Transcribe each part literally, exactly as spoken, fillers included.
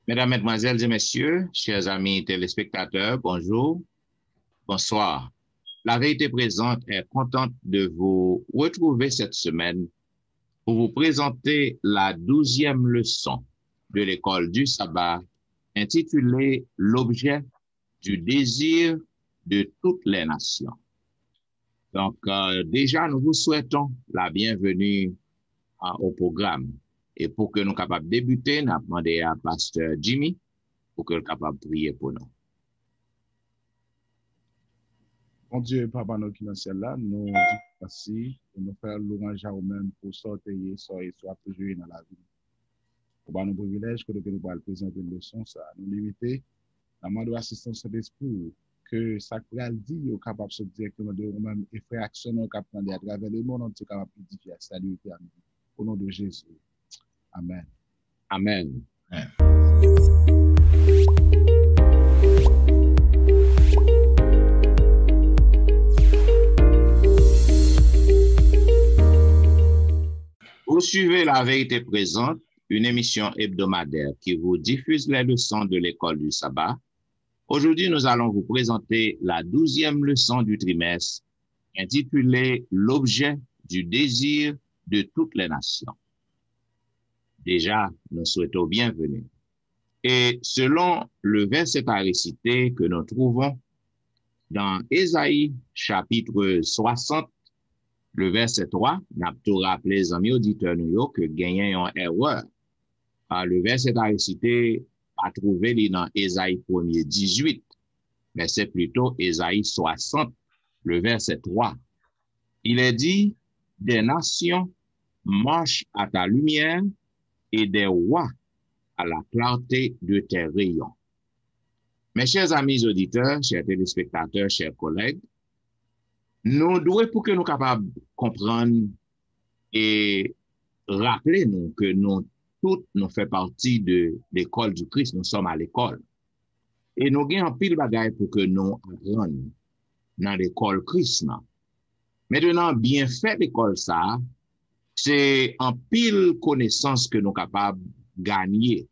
Mesdames, Mesdemoiselles et Messieurs, chers amis téléspectateurs, bonjour, bonsoir. La Vérité Présente est contente de vous retrouver cette semaine pour vous présenter la douzième leçon de l'école du sabbat intitulée L'objet du désir de toutes les nations. Donk, euh, déjà, nous vous souhaitons la bienvenue à, au programme. E pou ke nou kapab debite, n ap mande a Pastè Jimmy pou ke l kapab priye pou nou. Bondye, Papa nou ki nan syèl la, nou di mèsi e nou fè lwanj a ou menm pou sa w te ye, sa w ye, sa w ap toujou ye nan lavi nou. Ou ba nou privilèj kote ke nou pral prezante leson sa a. Nou limite, n ap mande w asistans Sentespri w, ke sa k pral di yo kapab sot dirèkteman de ou menm e frè ak sè nou yo k ap tande atravè lemonn antye kapab edifye ak salye etènèl. O non de Jezi. Amèn. Amèn. Vous suivez La Vérité Présente, une émission hebdomadaire qui vous diffuse les leçons de l'école du sabbat. Aujourd'hui, nous allons vous présenter la douzième leçon du trimestre intitulée L'objet du désir de toutes les nations. Déjà, nous souhaitons bienvenue. Et selon le verset à réciter que nous trouvons dans Ésaïe chapitre soixante, le verset trois, n ap tou raple zanmi oditè nou yo ke genyen yon erè. Ah, le verset à réciter pa twouve li nan Ezayi premye dizuit, men se plito Ezayi swasant, le verset trois. Il est dit, des nations marchent à ta lumière et des rois à la clarté de tes rayons. Mes chers amis auditeurs, chers téléspectateurs, chers collègues, nou dwe pou ke nou kapab konprann e raple nou ke nou tout nou fè pati de l'école du Christ, nous sommes à l'école. E nou gen anpil bagay pou ke nou aprann nan lekòl Kris nan. Mentnan, byenfè lekòl sa a, se anpil konesans ke nou kapab ganye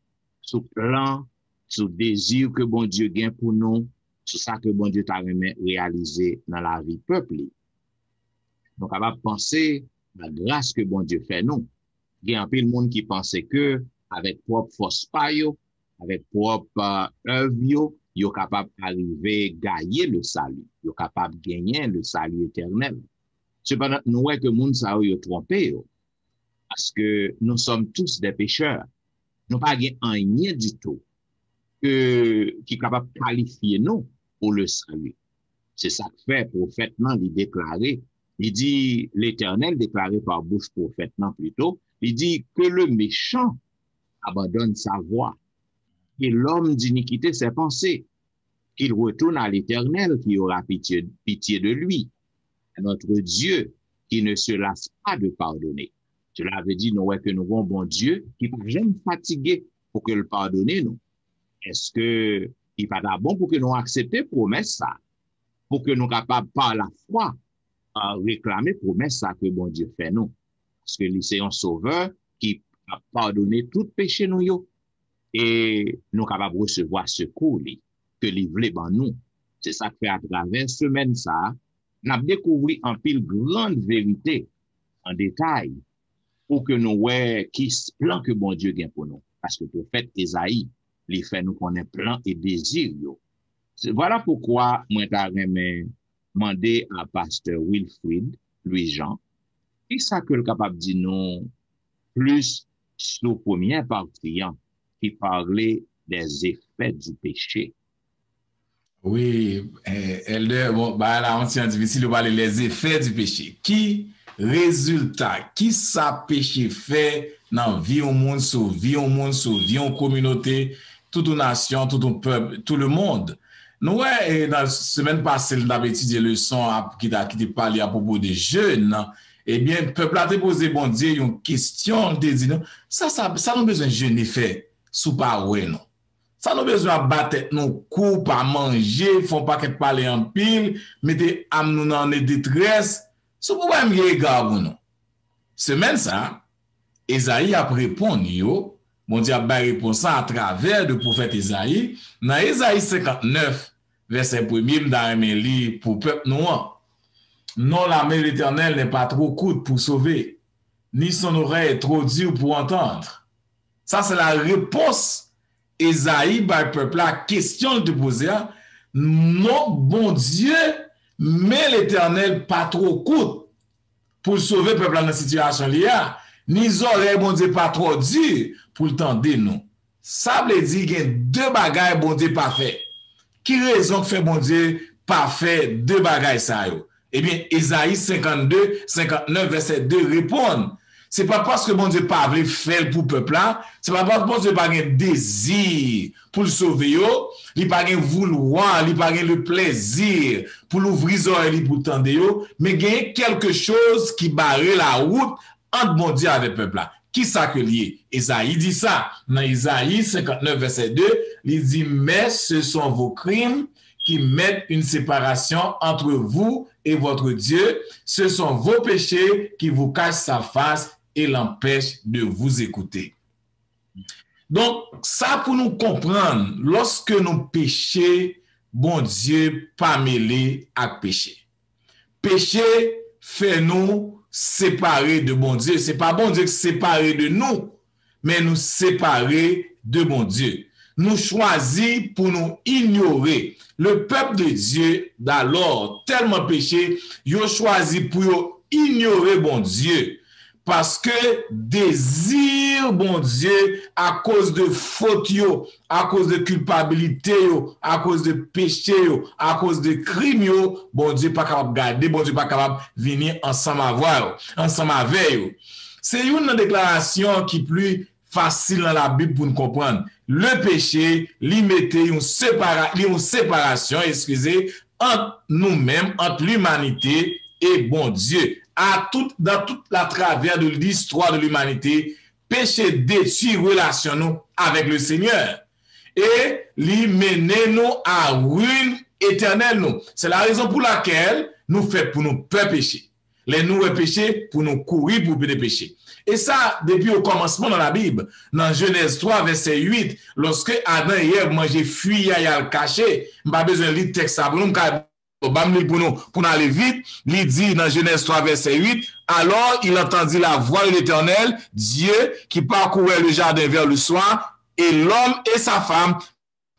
sou plan, sou dezi ke Bondye gen pou nou, sou sa ke Bondye ta renmen reyalize nan lavi pèp li. Nou kapab panse a gras ke Bondye fè nou. Gen anpil moun ki panse ke avèk pwòp fòs pa yo, avèk pwòp èv yo, yo kapab arive gaye le salut, yo kapab genyen le salut éternel. Sepandan, nou wè ke moun sa yo, yo twonpe yo. Paske nous sommes tous des pécheurs. Nou pa gen anyen ditou ke, ki kapab kalifye nou pou le salut. Se sa k fè pwofèt lan li deklare, li di, Letènèl deklare pa bouch pwofèt lan plito, li di, que le méchant abandonne sa voie, et l'homme d'iniquité ses pensées, qu'il retourne à l'Éternel qui aura pitié, pitié de lui, à notre Dieu qui ne se lasse pas de pardonner. Cela veut dire nou wè ke nou gon Bondye ki pa janm fatige pou ke l padone nou. Èske li pa ta bon pou ke nou aksepte pwomès sa, pou ke nou kapab pa lafwa reklame pwomès sa ke Bondye fè nou? Paske li se yon sovè ki ap padone tout peche nou yo. E nou kapab resevwa sekou li, ke li vle ban nou. Se sa k fè atravè semèn sa a, n ap dekouvri anpil grann verite an detay pou ke nou wè ki plan ke Bondye gen pou nou. Paske pwofèt Ezayi, li fè nou konnen plan e dezi yo. Vwala poukwa mwen ta renmen mande a pastè Wilfrid Louis Jean, kisa ke l kapab di nou plis sou premyè pati an ki pale des effets du péché. Wi, Elder, bon, bagay la yon ti jan difisil, yo pale les effets du péché. Ki rezilta, kisa peche fè nan vi yon moun, sou vi yon moun, sou vi yon kominote, tout yon nasyon, tout yon pèp, tout le monde. Nou wè, nan semèn pase, lè n t ap etidye leson ki te pale apwopo de jèn, ebyen, pèp la te poze Bondye yon kesyon, li te di nou, sa, sa, sa nou bezwen jene fè si w pa wè nou? Sa nou bezwen ap ba tèt nou kou, pa manje, fè yon pakèt pale anpil, mete am nou nan detrès, si w pa wè m gen ega pou nou? Semèn sa a, Ezayi ap reponn yo Bondye ap bay repons la atravè de pwofèt Ezayi. Nan Ezayi senkantnèf, vèsè premye, m ta renmen li pou pèp nou an. Non, l'armée de l'Éternel n'est pas trop courte pour sauver, ni son oreille trop dure pour entendre. Sa se la repons Ezayi bay pèp la, kesyon l te poze a. Non, Bondye, men Letènèl pa twò kout pou l sove pèp la nan sitiyasyon li a, ni zòrèy Bondye pa twò di pou l tande nou. Sa vle di gen de bagay Bondye pa fè. Ki rezon k fè Bondye pa fè de bagay sa yo? Ebyen, Ezayi senkannde, senkannèf, vèsè de reponn, se pa paske Bondye pa vle fè l pou pèp la, se pa paske Bondye pa gen dezi pou l sove yo, li pa gen voulwa, li pa gen le plezi pou l ouvri zòrèy li pou l tande yo, men genyen kèlke choz ki bare lawout ant Bondye avèk pèp la. Kisa ke l ye? Ezayi di sa. Nan Ezayi senkannèf, vèsè de, li di, mais ce sont vos crimes qui mettent une séparation entre vous et votre Dieu, ce sont vos péchés qui vous cachent sa face et l'empêchent de vous écouter. Donk, sa pou nou konprann, lòske nou peche, Bondye pa mele ak peche. Peche fè nou separe de Bondye. Se pa Bondye ki separe de nou, men nou separe de Bondye. Nou chwazi pou nou inyore. Le peuple de Dieu d'alors tèlman peche, yo chwazi pou yo inyore Bondye. Paske dezi Bondye, akoz de fot yo, akoz de kilpabilite yo, akoz de peche yo, akoz de krim yo, Bondye pa kapab gade, Bondye pa kapab vini ansanm avwa yo, ansanm avè yo. Se youn nan deklarasyon ki pli fasil nan Labib pou n konprann. Le peche, li mete yon separa, li yon separasyon, eskize, ant nou menm, ant limanite e Bondye. A tout, dans toute la travers de l'histoire de l'humanité, peche detwi relasyon nou avèk le Senyè. E li mennen nou a ruin etènèl nou. Se la rezon pou lakèl nou fèt pou nou pè peche. Lè nou wè peche, pou nou kouri pou de peche. E sa, depi okòmansman nan Labib, nan Jenèz twa, vèsè uit, lòske Adan e Èv manje fwi a y al kache, m pa bezwen li tèks sa pou nou, m ka, ban m li l pou nou, pou n ale vit, li di nan Jenèz twa, vèsè uit, alors il entendit la voix de l'Éternel, Dieu, qui parcourait le jardin vers le soir, et l'homme et sa femme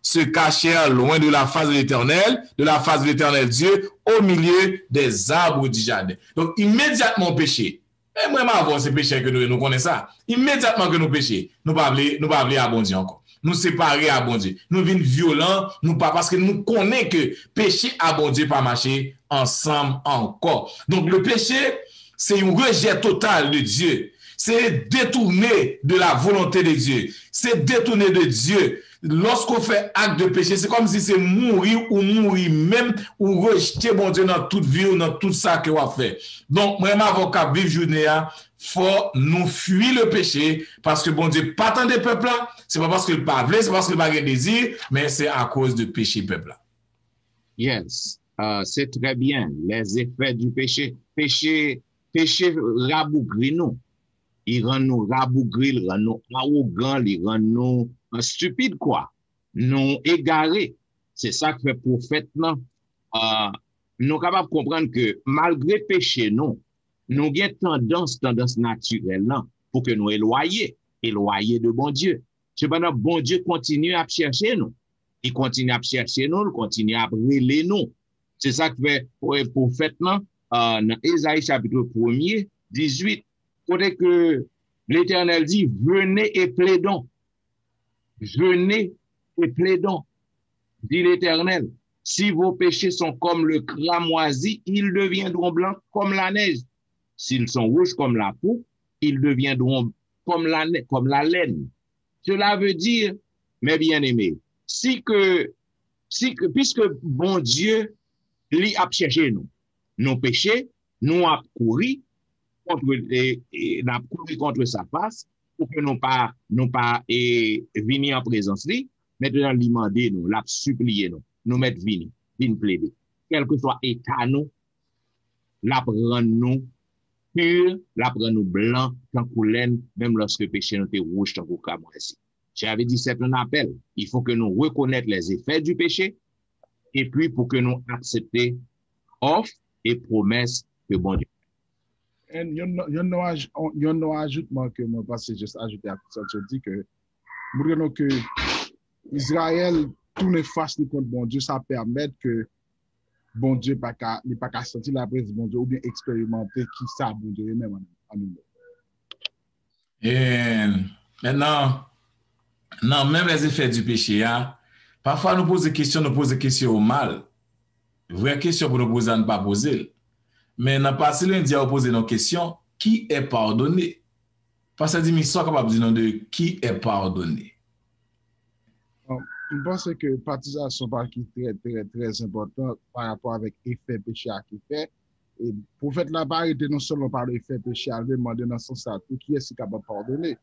se cachèrent loin de la face de l'Éternel, de la face de l'Éternel Dieu, au milieu des arbres du jardin. Donk, imedyatman w peche, e mwen m avè w se pechè ke nou ye, nou konnen sa. Imedyatman ke nou peche, nou pa vle, nou pa vle a Bondye ankò. Nou separe a Bondye. Nou vin vyolan, nou pa, paske nou konnen ke peche a Bondye pa mache ansanm ankò. Donk, le péché, se yon rejè total de Dye. Se detounen de la volonté de Dieu. Se detounen de Dye. Lòske w fè ak de peche, se kòmsi se mouri ou mouri menm, ou rejte Bondye nan tout vi w, nan tout sa ke w ap fè. Donk, mwen menm avè w k ap viv jounen an, fò nou fwi le peche, paske Bondye pa tande pèp la, se pa paske l pa vle, se pa paske l pa gen dezi, men se akoz de peche pèp la. Yes, uh, se trè byen. Les effets du péché. Peche, peche rabougri nou. Li rann nou rabougri, li rann nou awogan, li rann nou uh, stipid, kwa. Nou egare. Se sa k fè pwofèt lan, uh, nou kapab konprann ke malgre peche nou, nou gen tandans, tandans natirèl lan, pou ke nou elwaye, elwaye de Bondye. Sepandan, Bondye kontinye ap chèche nou. Li kontinye ap chèche nou, li kontinye ap rele nou. Se sa k fè pwofèt lan, nan Ezayi chapit premye, dizuit, kote ke Letènèl di, venez et plaidons. Venez et plaidons, dit l'Éternel. Si vos péchés sont comme le cramoisi, ils deviendront blancs comme la neige. S'ils sont rouges comme la poux, ils deviendront comme la, comme la laine. Cela veut dire, mes bien-aimés, si que, si que, puisque Bondye, li ap chèche nou, nou peche, nou ap kouri kont, e, e, n ap kouri kont sa fas, pou ke nou pa, nou pa e, vini an prezans li. Mentnan, li mande nou, l ap sipliye nou, nou mèt vini, vin plede. Kèlkeswa eta nou, l ap rann nou pur, l ap rann nou blan tankou lèn, menm lòske peche nou te wouj tankou kramwazi. Cela veut dire, c'est un appel. Il faut que nous reconnaître les effets du péché et puis pour que nous accepter offre et promesse que Bondye. And yon, yon, non, aj- yon non ajoutman ke mwen panse jis ajoute a tout sa ke w di ke montre nou ke Izrayèl tounen fas li kont Bondye, sa pèmèt ke Bondye pa ka, li pa ka santi laprezans Bondye oubyen eksperimante ki sa Bondye ye menm an nou. E, men nan, nan menm les effets du péché a, pafwa nou poze kesyon, nou poze kesyon yo mal. Vrè kesyon pou nou poze a, nou pa poze l. Men nan pase lendi a, ou poze nou kesyon, qui est pardonné? Pastè Dimi, sa w kapab di nou de qui est pardonné? Bon, m panse ke pati sa se yon pati ki trè, trè, trè enpòtan pa rapò avèk efè peche a ki fè. E pwofèt la pa rete non sèlman pale efè peche a, li mande nan sans sa tou kiyès ki kapab padone.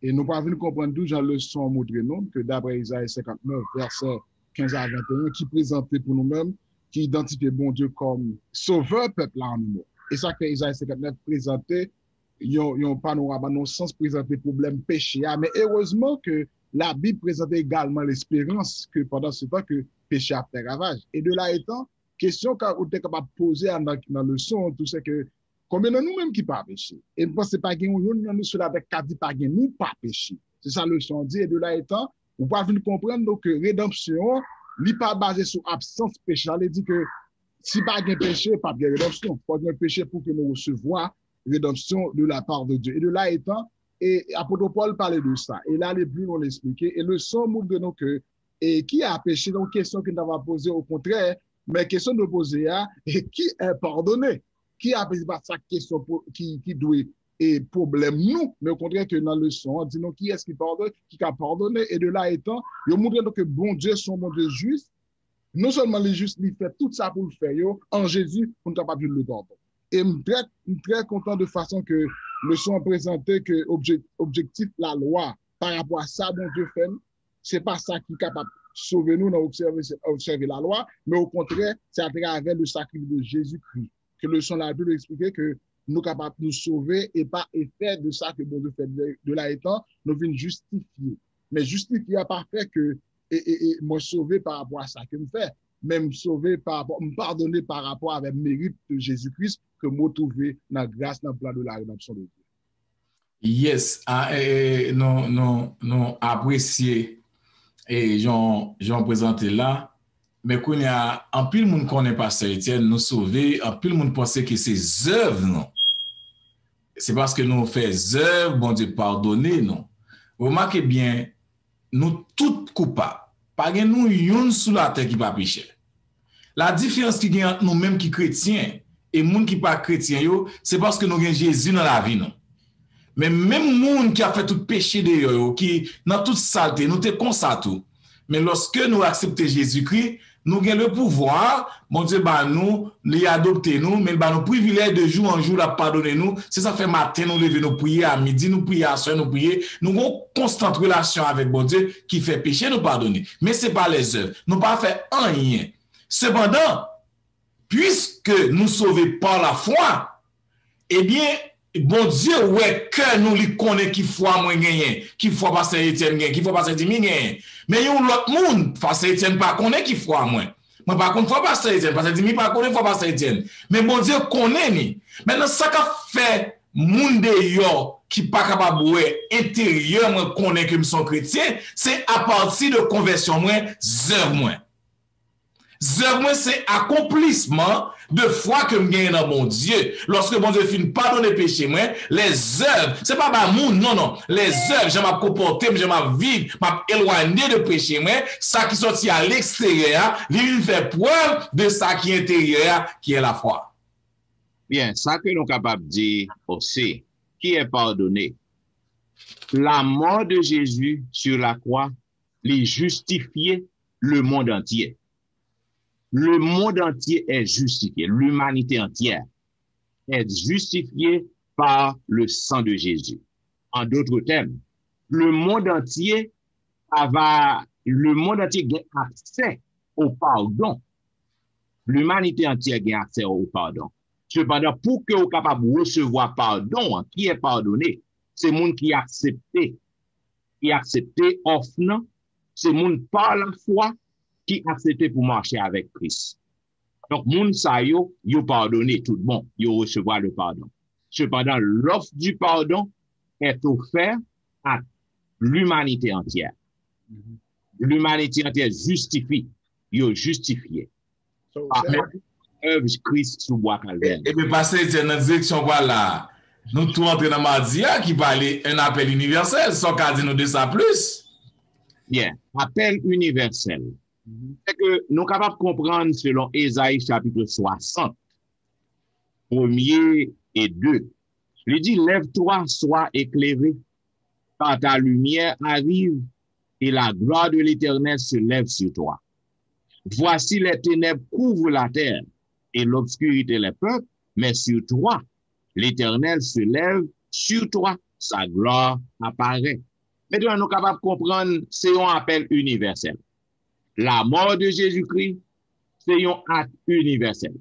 E nou pral vin konprann tou jan leson an montre nou ke daprè Izayi senkantnèf, vèsè kenz a venteyen, ki prezante pou nou menm, ki idantifye Bondye kòm sovè pèp la an nou. E sa k fè Izayi senkantnèf prezante yon, yon panorama, nan yon sans, prezante pwoblèm peche a. Men erezman ke Labib prezante egalman lesperans ke pandan se tan ke peche a ap fè ravaj. E de la etan, kesyon ka, ou te kapab poze a nan, nan leson an tou, se ke konbyen nan nou menm ki pa peche? E m panse pa gen yon, youn nan nou sou latè k ka di pa gen nou pa peche. Se sa leson an di. E de la etan, ou pral vin konprann nou ke redanpsyon an, li pa baze sou absans peche a. Li di ke si pa gen peche, p ap gen redanpsyon. Fò gen peche pou ke nou resevwa redanpsyon de la part de Dieu. E de la etan, e apot Pòl pale de sa. E l ale pli lwen, l esplike. E leson an montre nou ke, e ki a peche, se yon kesyon ke n ta va poze okontrè, men kesyon nou poze a, e qui est pardonné? Qui a peche? Se pa sa kesyon pou- ki, ki dwe e pwoblèm nou, men okontrè ke nan leson an, di nou kiyès ki padone, ki ka padone, e de la etan, yo montre nou ke Bondye se yon Bondye jis, non sèlman li jis, li fè tout sa pou l fè yo an Jezi pou n kapab jwenn le padon. E m trè, m trè kontan de fason ke leson an prezante ke objek, objektif lalwa pa rapò a sa Bondye fè nou, se pa sa ki kapab sove nou nan obsève, obsève lalwa, men okontrè, se atravè le sakrifis de Jezikri ke leson Labib eksplike ke nou kapab nou sove e pa efè de sa ke Bondye fè de, de la etan, nou vin jistifye. Men jistifye a pa fè ke e, e, e, mwen sove pa rapò a sa ke m fè, men m sove pa rapò, m padone pa rapò avè merit de Jezi Kris ke m retwouve nan gras, nan plan de la redanpsyon de Dye. Yes, a, e, e, nou, nou, nou apresye e, jan, jan w prezante la, men kounye a, anpil moun konnen Pastè Etienne, nou sove, anpil moun panse ke se zèv nou. Se paske nou fè zèv, Bondye padone nou. Remake byen, nou tout koupab. Pa gen nou youn sou latè ki pa pechè. La diferans ki gen ant nou menm ki kretyen e moun ki pa kretyen yo, se paske nou gen Jezi nan lavi nou. Men menm moun ki ap fè tout peche deyò yo, ki nan tout salte, nou te konsa tou. Men lòske nou aksepte Jezikri, nou gen le pouvwa, Bondye ba nou, li adopte nou, men li ba nou privilèj de jou an jou l ap padone nou. Se sa fè maten nou leve nou priye, a midi nou priye, aswè nou priye. Nou gen yon konstant relasyon avèk Bondye ki fè peche nou padone. Men se pa lèzèv. Nou pa fè anyen. Sepandan, piske nou sove pa lafwa, ebyen, Bondye wè kè nou, li konnen ki fwa mwen genyen, ki fwa Pastè Etienne genyen, ki fwa Pastè Dimi genyen. Men yon lòt moun, Pastè Etienne pa konnen ki fwa mwen. Mwen pa konn fwa Pastè Etienne, Pastè Dimi pa konnen fwa Pastè Etienne. Men Bondye konnen ni. Mentnan, sa k ap fè moun deyò ki pa kapab wè enteryè mwen konnen ke m se yon kretyen, se apati de konvèsyon mwen, zèv mwen. Zèv mwen se akonplisman de fwa ke m genyen nan Bondye. Lòske Bondye fin padone peche mwen, lèzèv, se pa ba moun, non, non. Lèzèv, jan m ap konpòte m, jan m ap viv, m ap elwanye de peche mwen, sa ki sòti a leksteryè a, li vin fè prèv de sa ki enteryè a, ki è lafwa. Byen, sa ke nou kapab di osi, qui est pardonné? La mort de Jésus sur la croix, li jistifye le monde entier. Le monde entier est justifié. L'humanité entière est justifiée par le sang de Jésus. En d'autres termes, le monde entier va, le monde entier gen aksè o padon. Limanite antyè gen aksè o padon. Sepandan, pou ke w kapab resevwa padon an, ki est pardonné, se moun ki aksepte, ki aksepte òf nan, se moun pa lafwa ki aksepte pou mache avèk Kris. Donk, moun sa yo, yo padone tout bon, yo resevwa le pardon. Sepandan, l'offre du pardon est offerte à l'humanité entière. L'humanité entière justifie, yo jistifye. Pa èv Kris sou bwa Kalvè. Ebyen, Pastè Etienne, nan direksyon w pral la, nou tou antre nan madi a ki pale un appel universel. Sa w ka di nou de sa plis? Byen, apèl inivèsèl. Se ke nou kapab konprann selon Ezayi chapit swasant, premye e de. Li di, lève-toi, sois éclairé, car ta lumière arrive, et la gloire de l'Éternel se lève sur toi. Voici, les ténèbres couvrent la terre, et l'obscurité les peuples, mais sur toi, l'Éternel se lève, sur toi, sa gloire apparaît. Mentnan, nou kapab konprann se yon apèl inivèsèl. Lamò de Jezikri se yon ak inivèsèl.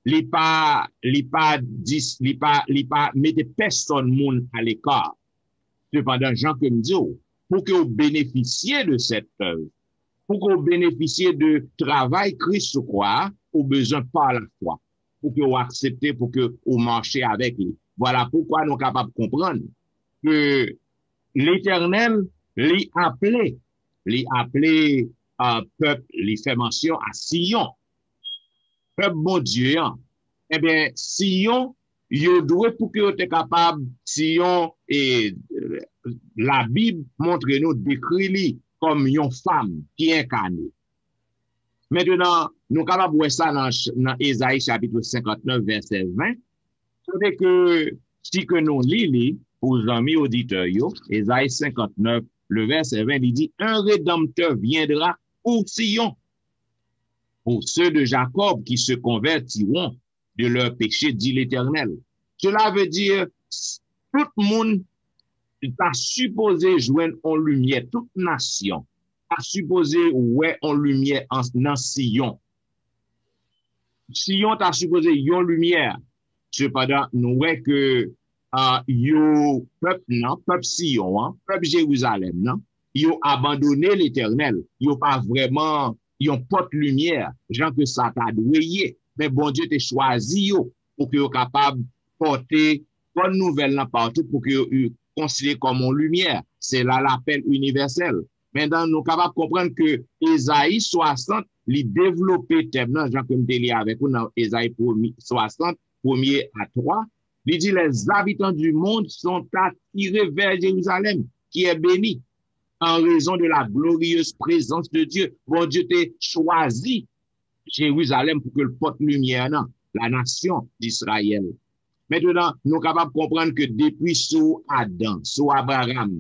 Li pa, li pa dis, li pa, li pa mete pèsòn moun aleka. Sepandan, jan ke m di w, pou ke w benefisye de cette œuvre, pou ke w benefisye de travay Kris sou kwa a, ou bezwen pa lafwa, pou ke w aksepte, pou ke w mache avèk li. Vwala poukwa nou kapab konprann ke Letènèl, li aple, li aple, a, pèp, li fè mansyon a Siyon, pèp Bondye an. Ebyen, Siyon, yo dwe pou ke yo te kapab, Siyon, e, Labib montre nou, dekri li kòm yon fanm ki enkane. Mentnan, nou kapab wè sa nan, nan Ezayi chapit senkantnèf, vèsè ven, kote ke, si ke nou li li, pou zanmi oditè yo, Ezayi senkantnèf, le vèsè ven, li di, un rédempteur viendra pour Sion, pour ceux de Jacob qui se convertiront de leurs péchés, dit l'Éternel. Cela veut dire, tout moun ta sipoze jwenn on limyè, tout nasyon ta sipoze wè on limyè an, nan Siyon. Siyon ta sipoze yon limyè. Sepandan, nou wè ke, a, yo, pèp nan, pèp Siyon an, pèp Jerizalèm nan, yo abandone Letènèl. Yo pa vrèman yon pòt limyè, jan ke sa ta dwe ye. Men Bondye te chwazi yo pou ke yo kapab pòte bòn nouvèl lan patou, pou ke yo, yo konsidere kòm yon limyè. Se la lapèl inivèsèl. Mentnan, nou kapab konprann ke Ezayi swasant, li devlope tèm nan, jan ke m te li avèk ou nan Ezayi premye, swasant, premye a twa, li di, les habitants du monde sont attirés vers Jérusalem, qui est béni, en raison de la glorieuse présence de Dieu. Bondye te chwazi Jerizalèm pou ke l pòt limyè nan la nasyon d'Israël. Mentnan, nou kapab konprann ke depi sou Adan, sou Abraram,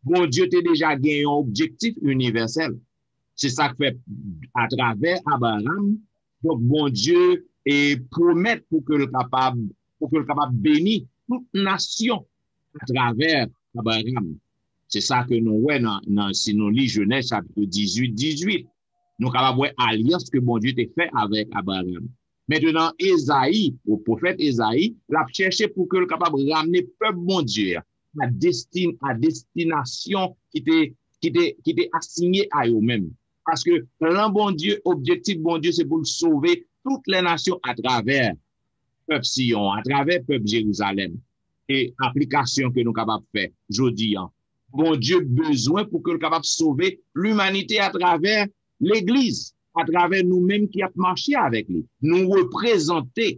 Bondye te deja gen yon objektif inivèsèl. Se sa k fè atravè Abraram, donk Bondye e pwomèt pou ke l kapab, pou ke l kapab beni tout nasyon atravè Abraram. Se sa ke nou wè nan, nan, si nou li Jenèz chapit dizuit, dizuit. Nou kapab wè alyans ke Bondye te fè avèk Abraram. Mentnan, Ezayi, pwofèt Ezayi, l ap chèche pou ke l kapab ramne pèp Bondye a a destin, a destinasyon ki te, ki te, ki te asinye a yo menm. Paske plan Bondye, objektif Bondye, se pou l sove tout lè nasyon atravè pèp Siyon, atravè pèp Jerizalèm. E aplikasyon ke nou kapab fè jodi an. Bondye bezwen pou ke l kapab sove limanite atravè legliz, atravè nou menm ki ap mache avèk li. Nou reprezante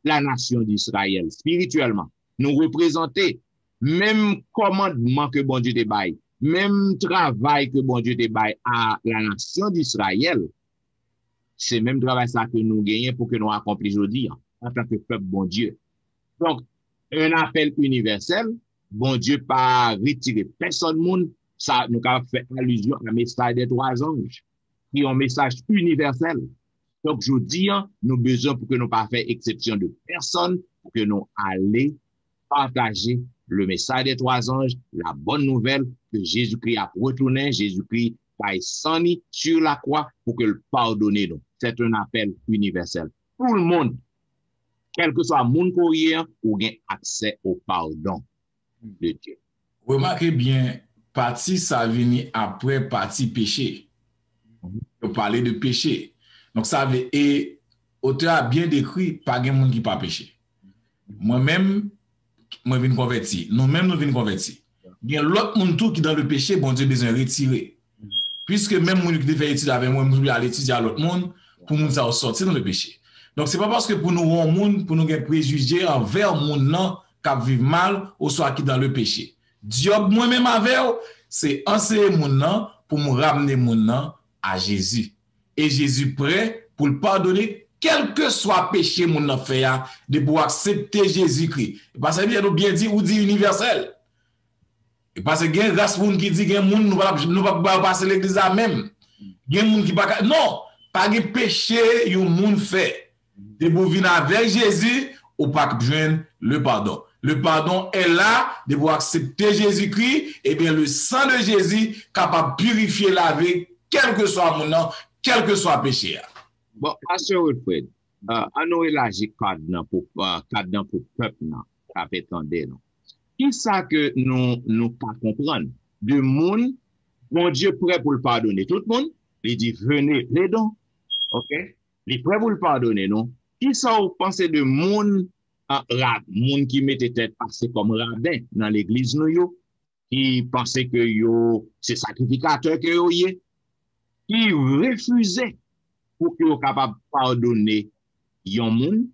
la nasyon d'Israël espirityèlman. Nou reprezante menm kòmandman ke Bondye te bay, menm travay ke Bondye te bay a la nasyon d'Israël. Se menm travay sa ke nou genyen pou ke nou akonpli jodi an, antanke pèp Bondye. Donk, un appel universel, Bondye pa retire pèsòn moun, sa nou kapab fè alizyon a mesaj dè twa zanj, ki yon mesaj inivèsèl. Donk, jodi an, nou bezwen pou ke nou pa fè eksepsyon de pèsòn, pou ke nou ale pataje le message des trois anges, la bonne nouvelle ke Jezikri ap retounen, Jezikri bay san ni sur la kwa pou ke l padone nou. C'est un appel universel. Tout le monde, kèlkeswa moun ke w ye an, ou gen aksè o padon de Dye. Remake byen, pati sa vini apre pati peche. Yo pale de peche. Donk sa vle e otè a byen dekri, pa gen moun ki pa peche. Mwen menm, mwen vin konvèti. Nou menm nou vin konvèti. Gen lòt moun tou ki dan le peche, Bondye bezwen retire. Piske menm moun ki te fè etid avè mwen, mwen al etidye a lòt moun, pou moun sa yo sòti nan le peche. Donk se pa paske pou nou wè yon moun, pou nou gen prejije anvè moun nan k ap viv mal, oswa ki dan le peche. Dyòb mwen menm avè w, se anseye moun nan pou m ramne moun nan a Jezi. E Jezi prè pou l padone kèlkeswa peche moun nan fè a, depi w aksepte Jezikri. E pa sèl byen nou byen di, ou di inivèsèl. E paske gen ras moun ki di gen moun nou pa nou pa ba yo pase legliz la menm. Gen moun ki pa ka non, pa gen peche yon moun fè. Depi w vin avèk Jezi, ou pa k jwenn le pardon. Le pardon est là, depi w aksepte Jezikri, ebyen le sang de Jésus kapab pirifye, lave kèlkeswa moun nan, kèlkeswa peche a. Bon, Pastè Wilfred, uh, an nou elaji kad nan pou uh, kad nan pou pèp nan k ap tande nou. Kisa ke nou nou pa konprann de moun Bondye prè pou l padone tout moun, li di venez, venons. OK? Li prè pou l padone nou. Kisa w panse de moun uh, rad, moun ki mete tèt pase kòm raden nan legliz nou yo, ki panse ke yo se sakrifikatè ke yo ye, ki refize pou ke yo kapab padone yon moun,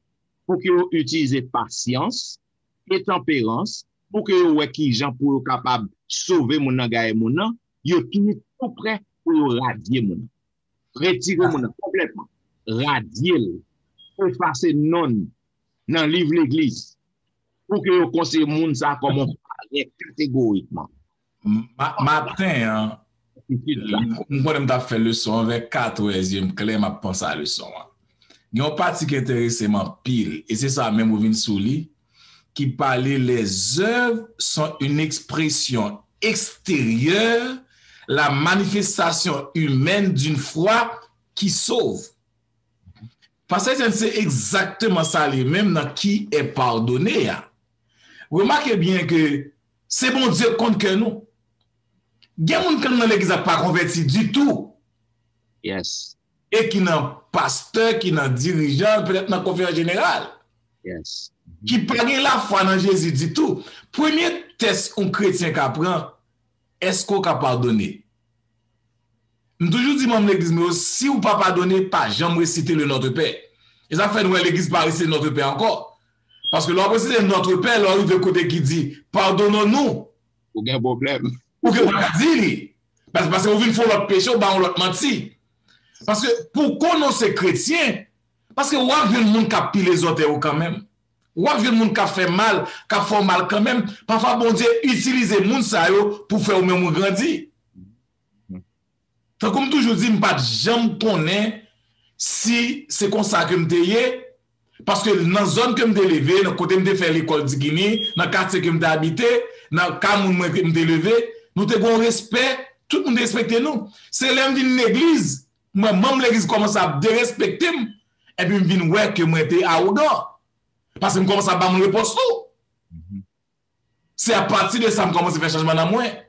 pou ke yo itilize pasyans e tanperans, pou ke yo wè kijan pou yo kapab sove moun nan, gaye moun nan, yo tou tou prè pou yo radye moun nan. Retire moun nan konplètman. Radye l. Efase non l nan liv legliz. Pou ke yo konsidere moun sa kòm yon paryen kategorikman. Maten an, m konnen m t ap fè leson an vè katrè, zye m klè, m ap panse a leson an. Gen yon pati ki enterese m anpil, e se sa menm ou vin sou li, ki pale les œuvres sont une expression extérieure, la manifestation humaine d'une foi qui sauve. Pastè Etienne, se egzakteman sa li ye menm nan qui est pardonné a. Remake byen ke se Bondye k konn kè nou. Gen moun k nan legliz la k pa konvèti ditou. Yes. E ki nan pastè, ki nan dirijan, petèt nan konferans jeneral. Yes. Ki pa gen lafwa nan Jezi ditou. Premye tès yon kretyen ka pran, èske w ka padone? M toujou di manm legliz mwen yo, si w pa padone, pa janm resite le Notre Père. E sa fè nou wè legliz pa resite Notre Père ankò. Paske lè w ap resite Notre Père, lè w rive kote ki di, pardonnons-nous. Ou gen pwoblèm. Ou gen pwoblèm di li. Paske, paske ou vin fè yon lòt peche, ou ba yon lòt manti. Paske pou w konnen w se kretyen, paske w ap jwenn moun k ap pile zòtèy ou kanmenm. W ap jwenn moun k ap fè mal, k ap fè w mal kanmenm. Pafwa Bondye itilize moun sa yo pou fè ou menm ou grandi. Tankou m toujou di, m pa t janm konnen si se konsa ke m te ye, paske nan zòn ke m te leve, nan kote m te fè lekòl Digini, nan katye ke m te abite, nan ka moun mwen ke m te leve, nou te gen yon respè, tout moun te respekte nou. Se lè m vin legliz, mwen, manm legliz kòmanse ap derespekte m, epi m vin wè ke mwen te awogan. Paske m kòmanse ap ba moun repons tou. Se apati de sa m kòmanse fè chanjman nan mwen.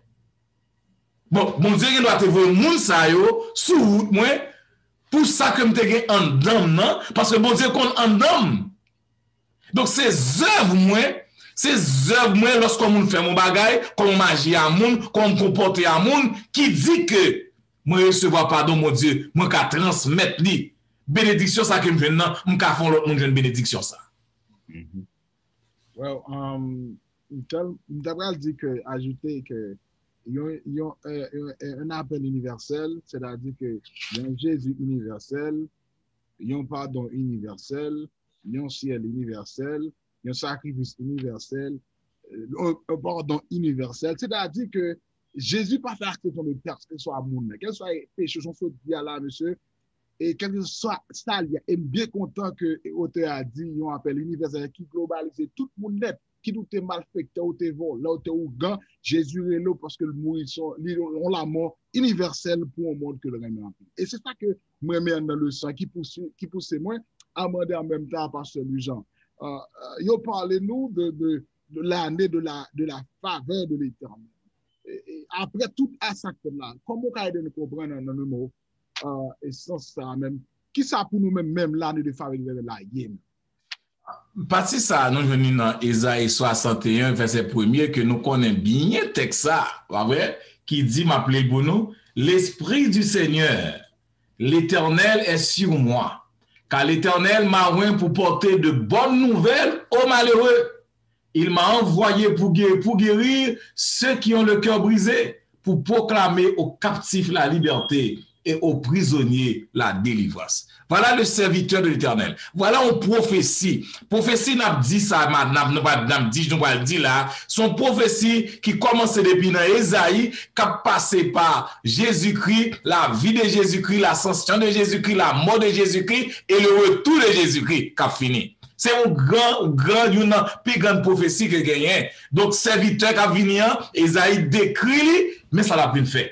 Bon, Bondye gen dwa te voye moun sa yo sou wout mwen pou sa ke m te gen anndan m nan, paske Bondye konn anndan m. Donk se zèv mwen, se zèv mwen lòske yon moun fè m yon bagay, kòman m aji a moun, kòman m konpòte a moun, ki di ke mwen resevwa padon Bondye, mwen ka transmèt li. Benediksyon sa ke m jwenn nan, m ka fè yon lòt moun jwenn benediksyon sa. Well, um, m ta pral di ke, ajoute ke yon, yon, euh, un appel universel, sètadi ke yon Jezi inivèsèl, yon padon inivèsèl, yon syèl inivèsèl, yon sakrifis inivèsèl, yon padon inivèsèl. Sètadi ke Jezi pa fè aksepsyon de kèlkeswa moun nan, kèlkeswa peche, jan w sot di a la, mesye, e kèlkeswa sa l ye, e m byen kontan ke otè a di yon apèl inivèsèl ki globalize tout moun nèt, kit ou te malfektè, ou te vòlè, ou te ougan, Jezi rele w paske l mouri, li yon lanmò inivèsèl pou yon mond ke l renmen anpil. E se sa ke mwen renmen anndan leson an ki pouse, ki pouse mwen a mande an menm tan a pastè Louis Jean, euh, euh, yo pale nou de, de, de l'année de la, de la faveur de l'Éternel. E, e, apre tout a sa k fèt la, kòman w ka ede nou konprann an, an yon mo, euh, esans sa a menm? Kisa pou nou menm, menm l'année de faveur de l'Éternel la ye menm? Pati sa a, nou jwenn li nan Ezayi swasanteyen, vèsè premye, ke nou konnen byen tèks sa a, pa vre? Ki di, m ap li l pou nou, L'Esprit du Seigneur, l'Éternel est sur moi, car l'Éternel m'a oint pour porter de bonnes nouvelles aux malheureux. Il m'a envoyé pour guérir, pour guérir ceux qui ont le cœur brisé, pour proclamer aux captifs la liberté et aux prisonniers la délivrance. Voilà le serviteur de l'Éternel. Voilà yon pwofesi. Pwofesi n ap di sa, n ap, n ap, n ap di, nou pral di la, se yon pwofesi ki kòmanse depi nan Ezayi, k ap pase pa Jezikri, la vie de Jésus-Christ, l'ascension de Jésus-Christ, la mort de Jésus-Christ et le retour de Jésus-Christ k ap fini. Se yon gran, gran, youn nan pi grann pwofesi ke genyen. Donk, sèvitè k ap vini an, Ezayi dekri li, men sa l ap vin fè.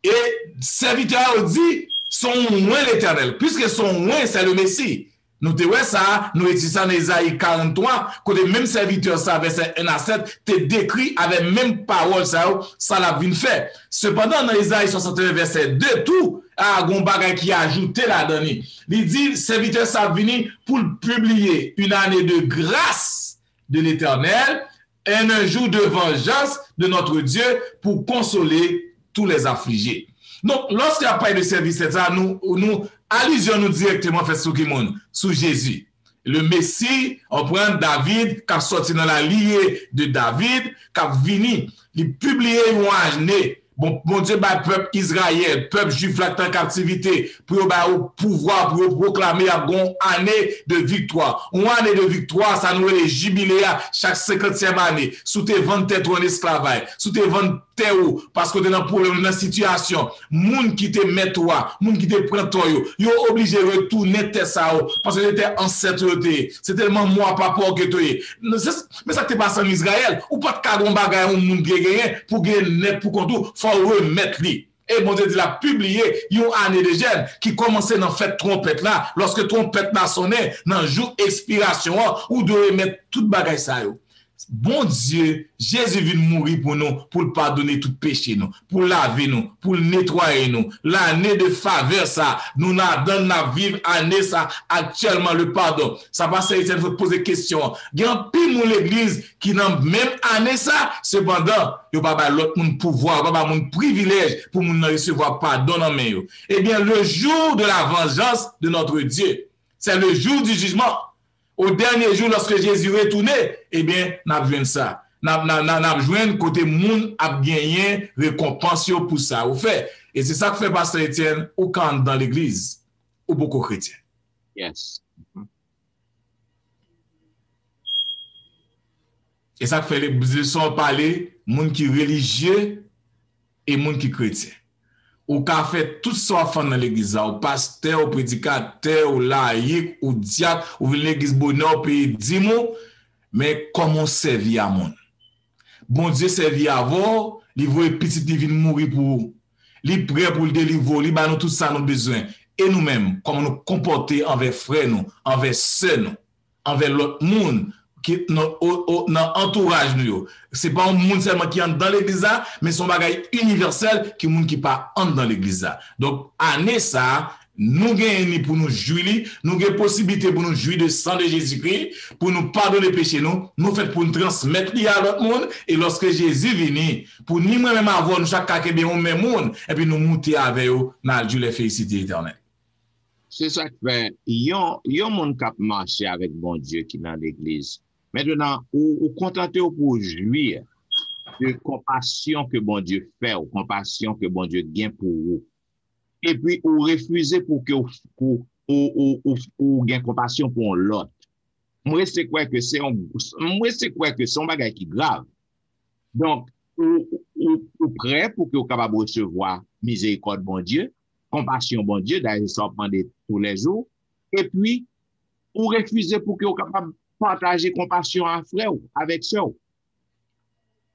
E sèvitè a yo di, se yon oint Letènèl. Puisque son oint, c'est le Messie. Nou te wè sa, nou etidye sa nan Ezayi karant twa, kote menm sèvitè sa, vèsè en a sèt, te dekri avèk menm pawòl sa yo, sa l ap vin fè. Sepandan, nan Ezayi swasanteyen, vèsè de tou, a, gen yon bagay ki ajoute ladan li. Li di, sèvitè sa ap vini pou l pibliye une année de grâce de l'Éternel, et un jour de vengeance de notre Dieu pour consoler tous les affligés. Donk, lòske y ap pale de sèvitè sa, nou, nou, alizyon nou dirèkteman fèt sou ki moun? Sou Jezi. Le Messie, w konprann, David, k ap sòti nan la lignée de David, k ap vini, li pibliye yon ane. Bon, Bondye bay pèp Izrayèl, pèp jwif la ki t an kaptivite, pou yo ba yo pouvwa, pou yo pwoklame y ap gen yon ane de viktwa. Yon ane de viktwa, sa nou rele jibile a, chak senkantyèm ane. Si w te vann tèt ou an esklavaj, si w te vann tè ou, paske w te nan pwoblèm, nan sitiyasyon, moun ki te mèt ou a, moun ki te pran tò yo, yo oblije retounen tè sa yo, paske se tè ansèt yo te ye, se tè manman w a, papa w ke te ye. Men sa k te pase ann Izrayèl, ou pa t ka gen yon bagay yon moun te genyen pou genyen nèt pou kont ou, fò w remèt li. E Bondye di l ap pibliye yon ane de jèn ki kòmanse nan fèt twonpèt la, lòske twonpèt la sonnen nan jou ekspirasyon an, ou dwe remèt tout bagay sa yo. Bondye, Jezi vin mouri pou nou, pou l padone tout peche nou, pou l lave nou, pou l netwaye nou. Lane de favè sa, nou ladan l, n ap viv ane sa aktyèlman, le pardon. Sa pastè Etienne sot poze kesyon an. Gen anpil moun legliz ki nan menm ane sa, sepandan, yo pa bay lòt moun pouvwa, yo pa bay moun privilèj pou moun nan resevwa padon nan men yo. Ebyen, le jour de la vengeance de notre Dieu, c'est le jour du jugement. O dènye jou, lòske Jezi retounen, ebyen, n ap jwenn sa. N ap, n ap, n ap, n ap jwenn kote moun ap genyen rekonpans yo pou sa yo fè. E se sa k fè, pastè Etienne, ou ka anndan legliz, ou poko kretyen. Yes. E sa k fè le- leson an pale moun ki relijye e moun ki kretyen. Ou ka fè tout sa w ap fè nan legliz la, ou pastè, ou predikatè, ou layik, ou dyak, ou vin legliz bonè, ou peye dim ou, men kòman w sèvi a moun? Bondye sèvi avè w, li voye pitit li vin mouri pou ou. Li prè pou l delivre w, li ba nou tout sa nou bezwen. E nou menm, kòman nou konpòte anvè frè nou, anvè sè nou, anvè lòt moun ki nan, o, o, nan antouraj nou yo? Se pa yon moun sèlman ki anndan legliz la, men se yon bagay inivèsèl ki moun ki pa anndan legliz la. Donk, ane sa a, nou genyen ni pou nou jwi li, nou gen posiblite pou nou jwi de san de Jezikri, pou nou padone peche nou, nou fèt pou nou transmèt li a lòt moun, e lòske Jezi vini, pou ni mwen menm avè w, nou chak ka kenbe yon men moun, epi nou moute avè yo nan aljou lè felisite Letènèl. Se sa k fè yon, yon moun k ap mache avèk Bondye ki nan legliz. Mentnan, ou, ou kontante w pou w jwi de konpasyon ke Bondye fè w, konpasyon ke Bondye gen pou ou. Epi ou refize pou ke w, pou ou, ou, ou, ou gen konpasyon pou yon lòt. Mwen rete kwè ke se yon, mwen rete kwè ke se yon bagay ki grav. Donk, ou, ou, ou prè pou ke w kapab resevwa mizerikòd Bondye, konpasyon Bondye, dayè se sa w ap mande toulèjou, epi ou refize pou ke w kapab pataje konpasyon a frè w, avèk sè w.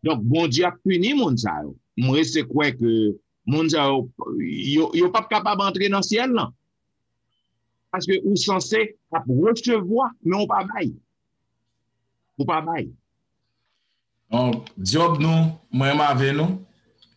Donk, Bondye ap pini moun sa yo. Mwen rete kwè ke moun sa yo, yo, yo p ap kapab antre nan syèl lan. Paske ou sanse ap resevwa, men ou pa bay. Ou pa bay. Donk, Djòb nou, mwen menm avè nou,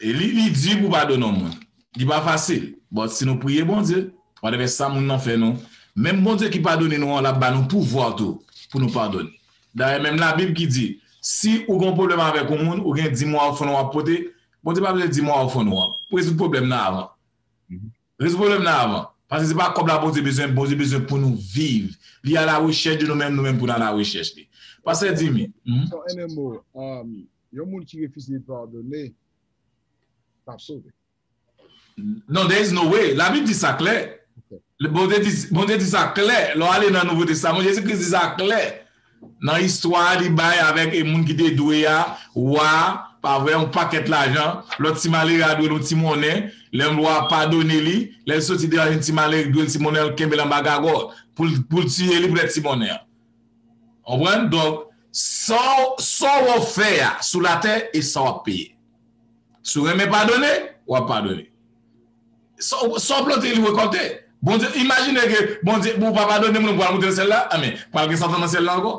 e li, li di pou padone yon moun. Li pa fasil. But si nou priye Bondye, whatever sa moun nan fè nou, menm Bondye ki padone nou an, l ap ba nou pouvwa tou pou nou padone. Dayè, menm Labib ki di, si ou gen yon pwoblèm avèk yon moun, ou gen di mwa ofrann w ap pote, Bondye pa bezwen di mwa ofrann ou an. Rezoud pwoblèm nan avan. Rezoud pwoblèm nan avan. Paske se pa kòb la Bondye bezwen, Bondye bezwen pou nou viv. Li a la rechèch de nou menm, nou menm pou nou a la rechèch li. Pastè Dimi. Hmm? So, en un mot, um, yon moun ki refize padone, p ap sove. Non, there is no way. Labib di sa klè. Le Bondye di, Bondye di sa klè. Lè w ale nan Nouvo Testaman, Jezi Kris di sa klè. Nan istwa a, li bay avèk e moun ki te dwe a, wa, pa vre, yon pakèt lajan, lòt ti malere a dwe l yon ti monnen, lè wa a padone li, lè l soti devan yon ti malere ki dwe l ti monnen, l kenbe l anba gagò, pou l, pou l tiye li poutèt ti monnen an. Konprann? Donk, sa w, sa w fè a sou latè e sa w ap peye. Si w renmen padone, w ap padone. Sa w, sa w plante, li rekòlte. Bondye, imajine ke Bondye, pou w pa padone moun, ou pral monte nan syèl la, anben, pral gen Satan nan syèl la ankò.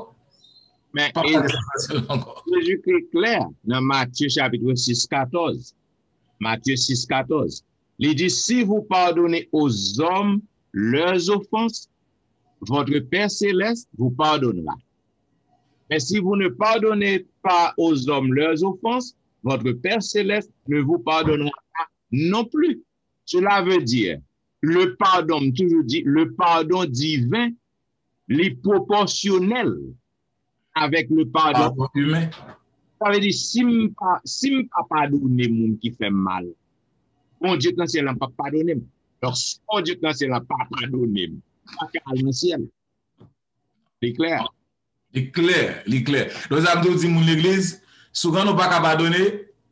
Men, Pa pral gen Satan nan syèl la ankò. Jezikri klè nan Matye chapit sis, katòz. Matye sis, katòz. Li di, si vous pardonnez aux hommes leurs offenses, votre Père céleste vous pardonnera. Mais si vous ne pardonnez pas aux hommes leurs offenses, votre Père céleste ne vous pardonnera pas non plus. Cela veut dire, le pardon, m toujou di, le pardon divin, li pwopòsyonèl avèk le pardon. Pardon imen. Sa vle di, si m pa, si m pa padone moun ki fè m mal, Bondye k nan syèl lan p ap padone m. Donk, si Bondye k nan syèl lan pa padone m, m pa ka al nan syèl. Li klè. Li klè, li klè. Donk, sa m tou di moun legliz, souvan nou pa ka padone,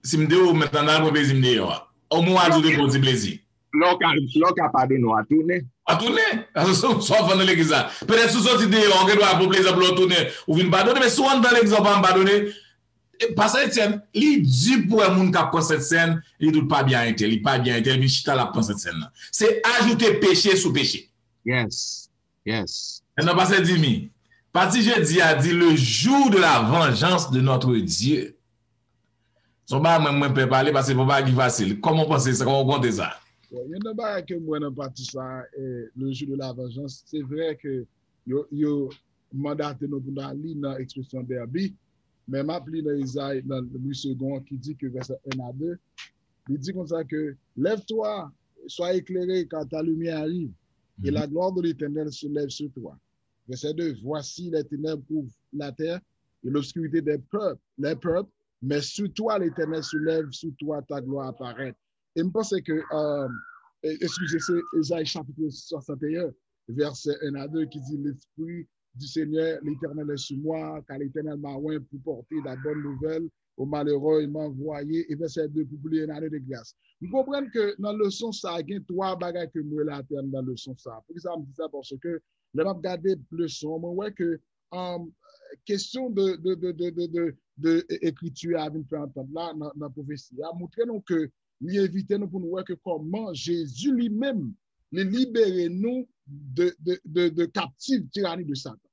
si m deyò, ou mèt ann al pran plezi m deyò a. Omwen w a di w te pran ti plezi. Lè w ka, lè w ka padone, w a tounen. A tounen. Sa w fè nan legliz la. Petèt si w soti deyò, ou gen dwa pran plezi pou lè w tounen, ou vin padone, men si w anndan legliz la, ou pa janm padone, e, pastè Etienne, li di pou wè moun k ap pran Sent Sèn, li di w pa byen entèl, li pa byen entèl, vin chita l ap pran Sent Sèn nan. Se ajoute peche sou peche. Yes. Yes. Nan pastè Dimi, pati jedi a di le jour de la vengeance de notre Dieu. Se yon bagay mwen, mwen pè pale paske se pa yon bagay ki fasil. Kòman w panse sa? Kòman w konte sa? Bon, youn nan bagay ke m wè nan pati sa, eh, le jour de la vengeance, se vre ke yo, yo mandate nou pou n al li nan ekspresyon Derby, men m ap li nan Izayi, nan Louis Segond, ki di ke vèsè en a de, li di konsa ke, lève-toi, sois éclairé, car ta lumière arrive, et la gloire de l'Éternel se lève sur toi. Verset deux, voici les ténèbres couvrent la terre, et l'obscurité des peuples, les peuples, mais sur toi, l'Éternel se lève, sur toi, ta gloire apparaît. E m panse ke, euh, e- eskize, se Ezayi chapit swasannteyen, vèsè en a de, ki di, L'Esprit du Seigneur, l'Éternel est sur moi, car l'Éternel m'a oint pour porter la bonne nouvelle aux malheureux, il m'a envoyé, e vèsè de, pour publier une année de grâce. M konprann ke nan leson sa, gen twa bagay ke m relate anndan leson sa. Poukisa m di sa? Paske lè m ap gade leson an, mwen wè ke um, kesyon de, de, de, de, de, de, de ekriti a vin fè antant la nan, nan pwofesi a, montre nou ke li envite nou pou nou wè ke kòman Jezi li menm, li libere nou de, de, de, de kaptif tirani de Satan.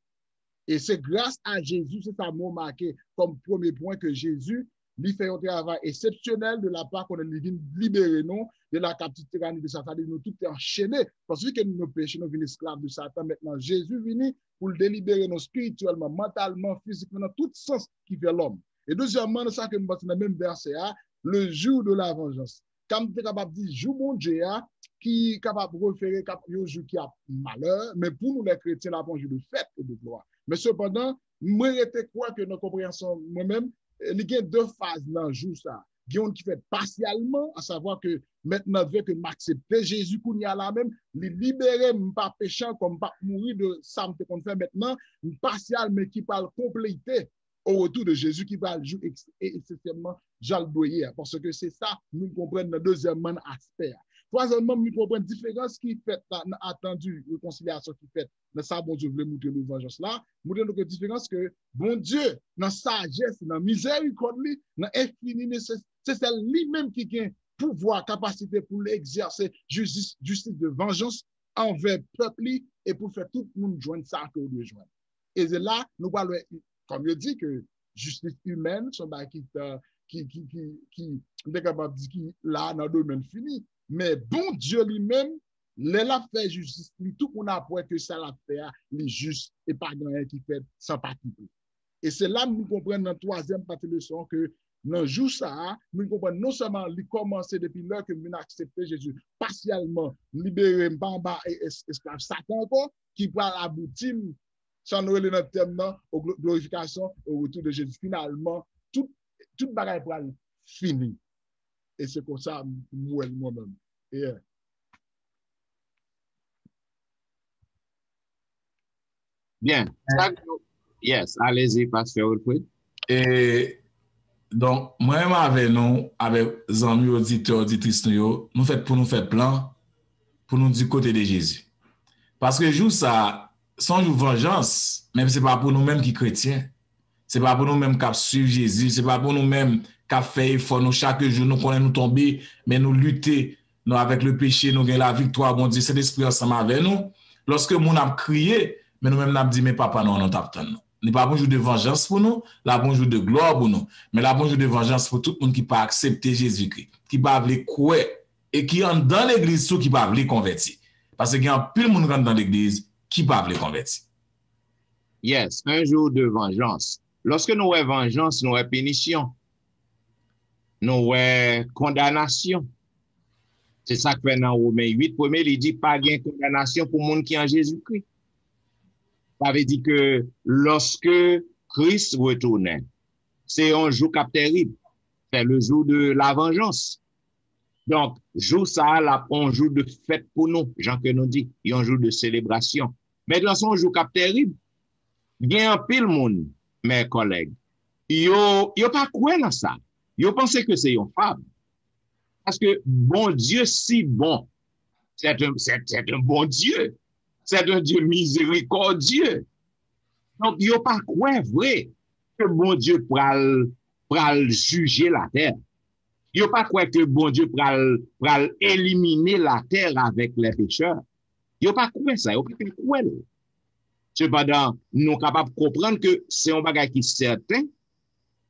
E se gras a Jezi, se sa mwen remake kòm premye pwen ke Jezi, li fè yon travay eksepsyonèl de la pa konnen li vin libere nou de la kaptif tirani de Satan, nou tout te anchene, paske ke nou peche, nou vin esklav de Satan. Mentnan, Jezi vini pou l delibere nou espirityèlman, mantalman, fizikman, nan tout sans ki fè lòm. E dezyèmman, nan sa ke m panse nan menm vèsè a, le jour de la vengeance. Kan m te kapab di jou Bondye a, ki kapab refere kap yon jou ki ap malè, men pou nou lè kretyen, l ap yon jou de fèt e de glwa. Men sepandan, mwen rete kwè ke nan konpreyansyon mwen menm, eh, li gen de faz nan jou sa. Gen youn ki fèt pasyalman, asavwa ke mentnan, vè ke m aksepte Jezi kounye a la menm, li libere m, m pa peche ankò, m p ap mouri de sa m te konn fè mentnan, m pasyal, men ki pral konplete au retour de Jésus, ki pral jou eks- e- esansyèlman jan l dwe ye a. Paske se sa nou konprann nan dezyèmman aspè a. Twazyèmman, nou konprann diferans ki fèt la nan atandi rekonsilyasyon ki fèt nan sa Bondye vle montre nou vanjans la. Montre nou ke diferans ke Bondye, nan sajès, nan mizerikòd li, nan enfini, se, se sèl li menm ki gen pouvwa, kapasite pou l egzèse jistis, jistis de vanjans anvè pèp li e pou l fè tout moun jwenn sa ke yo dwe jwenn. E se la, nou pral wè kòm yo di ke jistis imèn, se yon bagay ki, ki, ki, ki, ki, m te kapab di ki la nan domèn fini. Men Bondye li menm, lè l ap fè jistis li, tout moun ap wè ke sa l ap fè a, li jis e pa gen anyen ki fèt san pa twouble. E se la nou konprann nan twazyèm pati leson an ke nan jou sa a, nou konprann non sèlman li kòmanse depi lè ke m vin aksepte Jezi pasyèlman, libere m pa anba e, es, esklav Satan ankò, ki pral abouti m, sa nou rele nan tèm nan, o glo- glorifikasyon, o retour de Jezi. Finalman, tout, tout bagay pral fini. E se konsa m wè l mwen menm. Yeah. Byen. Sa k- Yes, alezi, Pastè Wilfrid. E, donk, mwen menm avè nou, avè zanmi oditè, oditris nou yo, nou fèt pou nou fè plan, pou nou di kote de Jezi. Paske jou sa, se yon jou vanjans, men se pa pou nou menm ki kretyen. Se pa pou nou menm k ap swiv Jezi, se pa pou nou menm k ap fè efò nou chak jou, nou konnen nou tonbe, men nou lite, nou avèk le peche, nou gen laviktwa Bondye, Sentespri ansanm avè nou. Lòske moun ap kriye, men nou menm n ap di, men Papa nou an, nou t ap tann nou. Li pa pou jou de vanjans pou nou, l ap yon jou de glwa pou nou. Men l ap yon jou de vanjans pou tout moun ki pa aksepte Jezikri, ki pa vle kwè, e ki anndan legliz tou ki pa vle konvèti. Paske gen anpil moun k anndan legliz ki pa vle konvèti. Yes, un jour de vengeance. Lòske nou wè vanjans, nou wè pinisyon. Nou wè kondanasyon. Se sa k fè nan Women uit premye, li di pa gen kondanasyon pou moun ki an Jezikri. Sa vle di ke lòske Kris retounen, se yon jou k ap tèrib. C'est le jour de la vengeance. Donk, jou sa a, l ap yon jou de fèt pou nou, jan ke nou di, yon jou de selebrasyon. Mentnan, se yon jou k ap tèrib. Gen anpil moun, mè kòlèg, yo, yo pa kwè nan sa. Yo panse ke se yon fab. Paske Bondye si bon. C'est un, c'est, c'est un bon Dieu. C'est un Dieu miséricordieux. Donk, yo pa kwè vre ke Bondye pral, pral jije latè. Yo pa kwè ke Bondye pral, pral elimine latè avèk lè pechè. Yo pa kwè sa, yo pa ka kwè l. Sepandan, nou kapab konprann ke se yon bagay ki sèten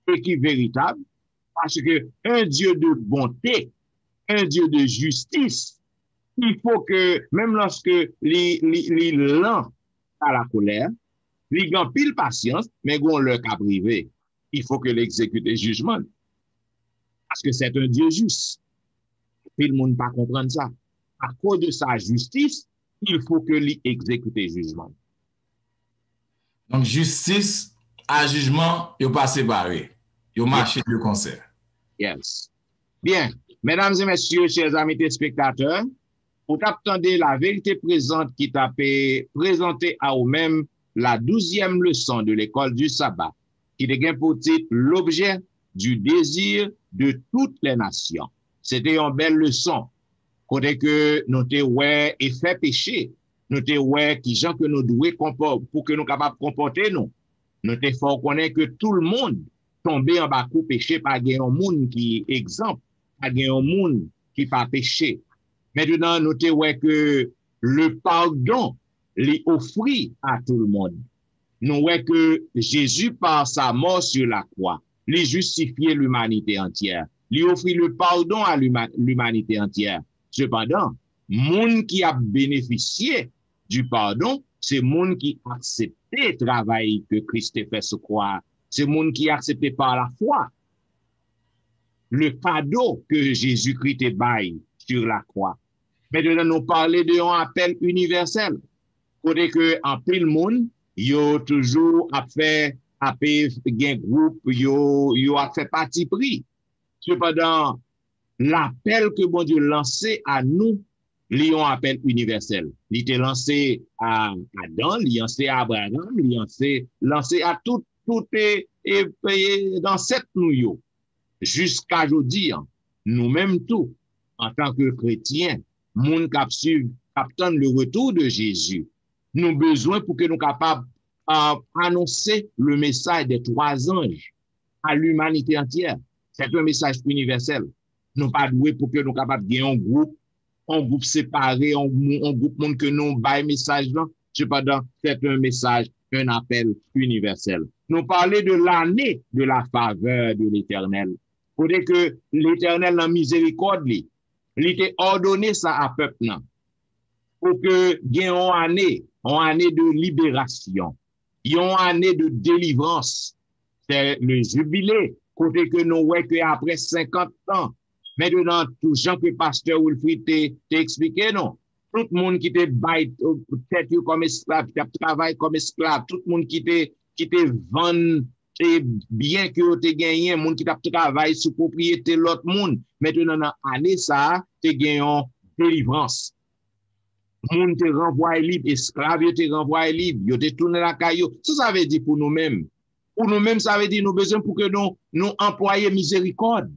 e ki veritab, paske un Dieu de bonté, un Dieu de justice, il faut que, menm lòske li, li, li lan a la kolè, li gen anpil pasyans, men gen yon lè k ap rive, il faut que l egzekite jijman. Paske c'est un Dieu juste. Anpil moun pa konprann sa. Akoz de sa jistis, il faut que li egzekite jijman. Donk, jistis a jijman, yo pa separe. Yo mache de konsè. Yes. Byen. Medam e mesye, chè zanmi telespektatè, ou t ap tande La Vérité Présente ki t ap prezante a ou menm la douzième leçon de l'école du sabbat, ki te gen pou tit L'objet du désir de toutes les nations. Se te yon bèl leson, kote ke nou te wè efè peche, nou te wè kijan ke nou dwe konpò- pou ke nou kapab konpòte nou. Nou te fè w konnen ke tout moun tonbe anba kou peche, pa gen yon moun ki egzanp, pa gen yon moun ki pa peche. Mentnan, nou te wè ke le pardon li ofri a tout le monde. Nou wè ke Jezi, par sa mort sur la croix, li jistifye limanite antyè. Li ofri le pardon a lima- limanite antyè. Sepandan, moun ki ap benefisye du pardon, se moun ki aksepte travay ke Kris te fè sou kwa a. Se moun ki aksepte par la foi le kado ke Jezikri te bay sur la croix. Mentnan, nou pale de yon apèl inivèsèl, kote ke anpil moun, yo toujou ap fè, ap gen gwoup, yo, yo ap fè pati pri. Sepandan, lapèl ke Bondye lanse a nou, li yon apèl inivèsèl. Li te lanse a Adan, li lanse a Abraram, li lanse, lanse a tout, tout e, e, e, zansèt nou yo. Jiska jodi an, nou menm tou, antanke kretyen, moun k ap swiv, k ap tann le retour de Jésus, nou bezwen pou ke nou kapab, euh, anonse le message des trois anges à l'humanité entière. C'est un message universel. Nou pa dwe pou ke nou kapab gen yon gwoup, yon gwoup separe, yon, yon gwoup moun ke nou bay mesaj lan. Sepandan, c'est un message un appel universel. Nou pale de l'année de la faveur de l'Éternel. Kote ke Letènèl nan mizerikòd li, li te òdone sa a pèp nan. Pou ke gen yon ane, yon ane de liberasyon, yon ane de delivrans. Se le jibile, kote ke nou wè ke apre senkant tan, mentnan, jan ke pastè Wilfrid te, te eksplike nou, tout moun ki te bay, euh, tèt yo kòm esklav, ki t ap travay kòm esklav, tout moun ki te, ki te vann, e, byen ke yo te genyen, moun ki t ap travay sou pwopriyete lòt moun. Mentnan, nan ane sa a, te gen yon delivrans. Moun te ranvwaye lib, esklav yo te ranvwaye lib, yo te tounen lakay yo. Sa sa vle di pou nou menm? Pou nou menm, sa vle di nou bezwen pou ke nou, nou anplwaye mizerikòd.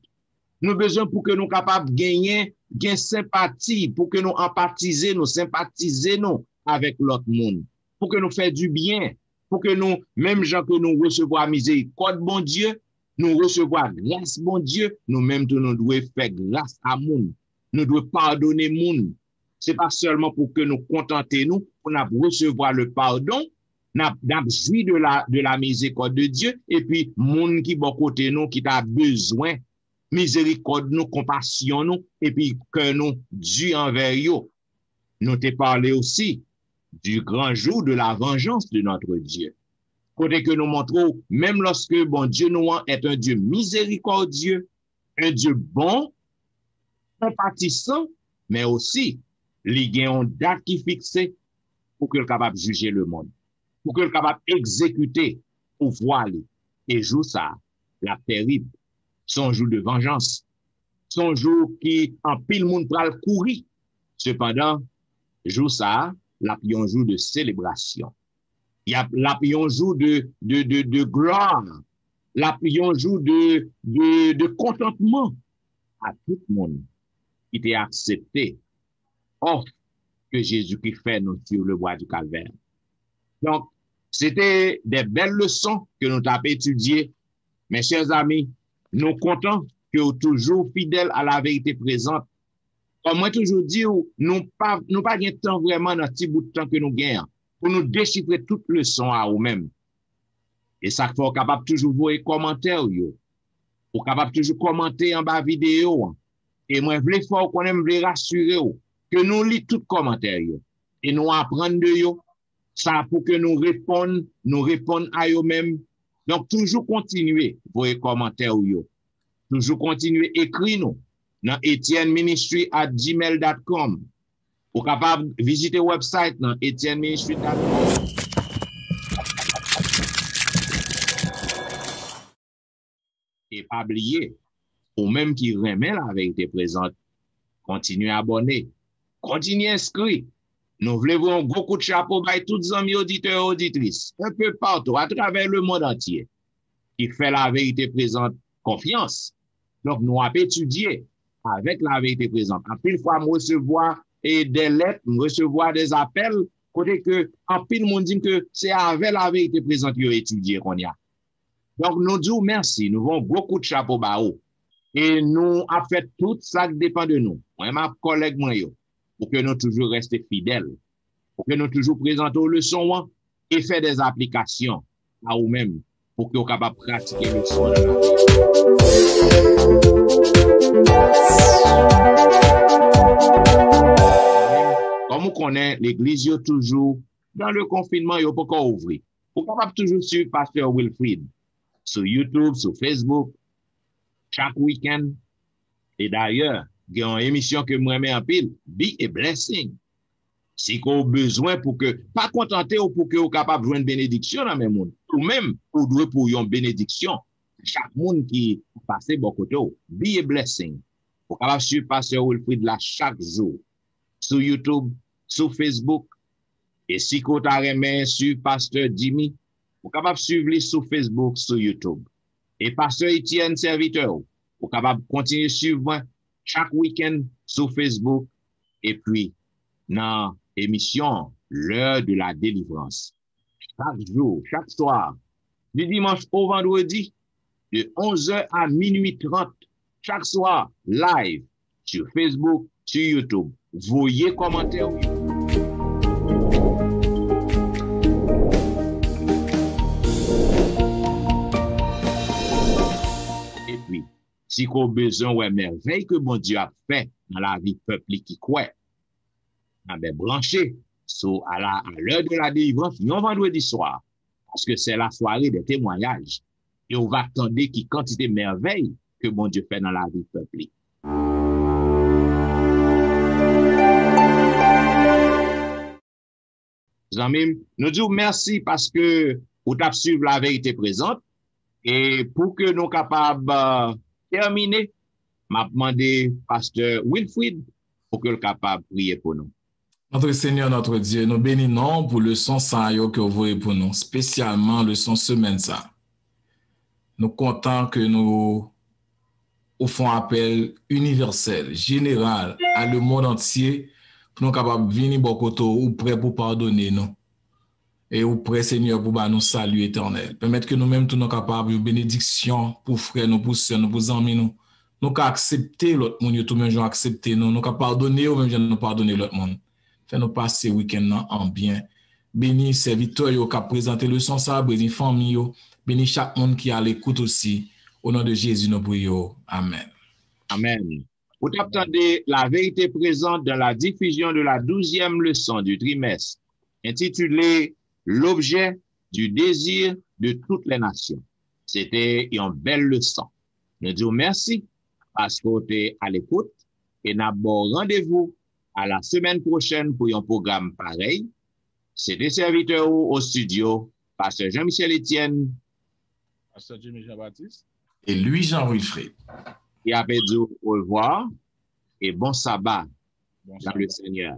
Nou bezwen pou ke nou kapab genyen, gen senpati, pou ke nou anpatize nou, senpatize nou avèk lòt moun, pou ke nou fè dibyen, pou ke nou, menm jan ke nou resevwa mizerikòd Bondye, nou resevwa gras Bondye, nou menm tou nou dwe fè gras a moun. Nou dwe padone moun. Se pa sèlman pou ke nou kontante nou, pou n ap resevwa le pardon, n ap, n ap jwi de la, de la miséricorde de Dieu, epi moun ki bò kote nou, ki ta bezwen mizerikòd nou, konpasyon nou, epi kè nou di anvè yo. Nou te pale osi du grand jour de la vengeance de notre Dieu. Kote ke nou montre w, menm lòske Bondye nou an est un Dieu miséricordieux, un Dieu bon, konpatisan, men osi li gen yon dat ki fikse pou ke l kapab jije lemonn, pou ke l kapab egzekite pouvwa li. E jou sa a, l ap terib. Se yon jou de vanjans. Se yon jou ki anpil moun pral kouri. Sepandan, jou sa a, l ap yon jou de selebrasyon. Y ap, l ap yon jou de, de, de, de glwa. L ap yon jou de, de, de kontantman a tout moun ki te aksepte òf ke Jezikri fè nou sur le bois du Calvaire. Donk, se te de bèl leson ke nou t ap etidye. Mes chers amis, nou kontan ke w toujou fidèl a la verite prezant. Kòm mwen toujou di w, nou pa, nou pa gen tan vrèman nan ti bout tan ke nou gen an pou nou dechifre tout leson a ou menm. E sa k fè w kapab toujou voye kòmantè w yo. Ou kapab toujou kòmante anba videyo an. E mwen vle fè w konnen, m vle rasire w ke nou li tout kòmantè yo. E nou aprann de yo. Sa pou ke nou reponn, nou reponn a yo menm. Donk, toujou kontinye voye kòmantè w yo. Toujou kontinye ekri nou nan etienne ministry at gmail dot com. Ou kapab vizite website nan etienne ministry dot com. E pa bliye, ou menm ki renmen La Vérité Présente, kontinye abòne, kontinye enskri. Nou vle voye yon gwo kout chapo bay tout zanmi oditè e oditris, un peu partout, atravè lemonn antye, ki fè La Vérité Présente konfyans. Donk, nou ap etidye avèk La Vérité Présente. Anpil fwa, m resevwa, e, de lèt, m resevwa de apèl, kote ke anpil moun di m ke se avè La Vérité Présente yo etidye kounye a. Donk, nou di w mèsi, nou voye yon gwo kout chapo ba ou. E nou ap fè tout sa k depann de nou, mwen menm ak kòlèg mwen yo, pou ke nou toujou rete fidèl, pou ke nou toujou prezante w leson an e fè de aplikasyon a ou menm, pou ke w kapab pratike leson an nan lavi w. Kòm ou konnen, legliz yo toujou dans le confinement, yo poko ouvri. Ou kapab toujou swiv Pastè Wilfrid sou YouTube, sou Facebook, chak wikenn. E dayè, gen yon emisyon ke m renmen anpil, Be a Blessing. Si ke w bezwen pou ke, pa kontante w pou ke w kapab jwenn benediksyon nan men moun. Ou menm, ou dwe pou yon benediksyon. Chak moun ki pase bò kote w, be a blessing. Ou kapab swiv Pastè Wilfrid la chak jou sou YouTube, sou Facebook. E si ke w ta renmen swiv Pastè Jimmy, ou kapab swiv li sou Facebook, sou YouTube. E Pastè Etienne, sèvitè w, ou kapab kontinye swiv mwen chak wikenn sou Facebook, epi nan emisyon L'heure de la délivrance. Chak jou, chak swa, di dimanch o vandredi, de onz è a minui trant, chak swa, live, sou Facebook, sou YouTube. Voye kòmantè w yo. Si ke w bezwen wè mèvèy ke Bondye ap fè nan lavi pèp li ki kwè, anben branche sou à la, à l'heure de la délivrance yon vandredi swa, paske c'est la soirée des témoignages. E w va tande ki kantite mèvèy ke Bondye fè nan lavi pèp li. Zanmi m, nou di w mèsi paske ou t ap swiv La Vérité Présente. E pou ke nou kapab, euh, tèmine, m ap mande pastè Wilfrid pou ke l kapab priye pou nou. Notre Seigneur, notre Dieu, nou beni non w pou leson sa yo ke w voye pou nou, espesyalman leson semèn sa. Nou kontan ke nou ou fè yon apèl inivèsèl, jeneral, a le monde entier, pou nou kapab vini bò kote w, ou prè pou padone nou. E ou prè, Senyè, pou ba nou sali etènèl. Pèmèt ke nou menm tou nou kapab yon benediksyon pou frè nou, pou sè nou, pou zanmi nou. Nou ka aksepte lòt moun yo tou menm jan w aksepte nou. Nou ka padone yo menm jan nou padone lòt moun. Fè nou pase wikenn nan an byen. Beni sèvitè yo k ap prezante leson sa, beni fanmi yo, beni chak moun ki alekout osi. O non de Jezi nou priye w. Amèn. Amèn. Ou t ap tande La Vérité Présente dans la diffusion de la douzième leçon du trimestre, intitulée L'objet du désir de toutes les nations. Se te yon bèl leson. Nou di w mèsi paske w te alekout e n ap ba w randevou a la semèn pwochèn pou yon pwogram parèy. Se te sèvitè ou o estidyo, pastè Jean Michel Etienne, pastè Jimmy Jean Baptiste, e Louis Jean Wilfrid. Ki ap di w orevwa e bon saba dans le Seigneur.